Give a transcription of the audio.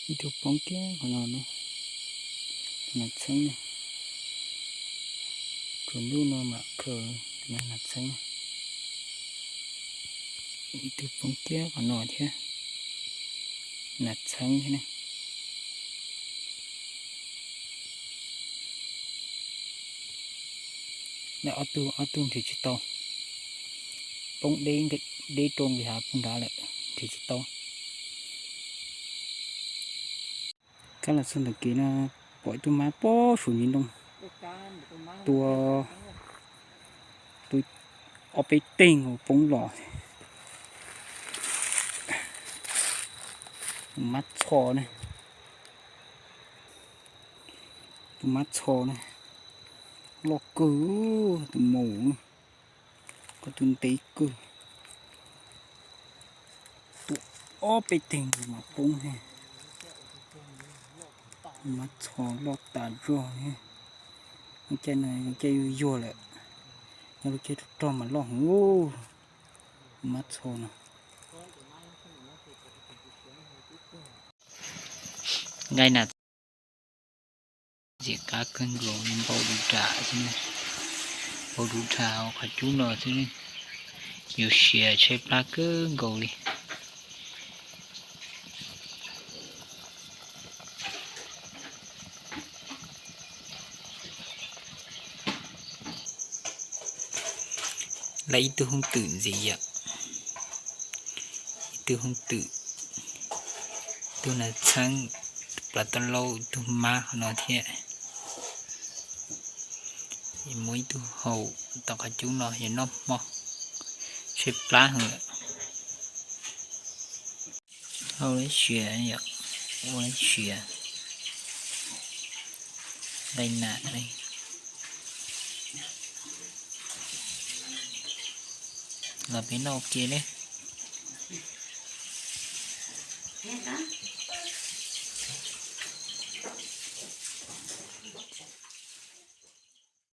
Ib tug poob kiag qhov no na, nas txheeb na. Tsuas ntuj no mam khaws nas txheeb na. Ib tug poob kiag qhov no thiab, nas txheeb thiab na. Lawm ob tug, ob tug nrhiav tsis tau, poob deb, deb rau nqis hav puag nrad lawm, nrhiav tsis tau. Kab los txog ntawm kev no pom ib tug mab pob saum ntsis ntoo, tua, tua ob peb teeg poob los. Tus mab txho ne, tus mab txho ne, loj kawg, tus maum, koj tus ntev kawg. Tua ob peb teeg mas poob thiab. Mab txho loj tas zog thiab. Lub caij no lub caij yuag yuag lawm, nyob lub caij rog rog mas loj heev. Mab txho no, nqaij nas txiv qab kawg nkaus li, npau du dam xwb, npau du dam hauv qhov cub no xwb, yuav siav tshaib plab kawg nkaus li. Lawv ib tug hooj twm ntxiv yom, ib tug hooj twm, ib tug nas txheeb, plaub tauj laub, ib tug mab qhov no thiab. Muaj ib tug haus tom qhov cub no yog noj hmo, tshaib plab heev lawm. Hau lab siav yom, ua lab siav, nqaij nas ne. Los peb noj ua ke ne.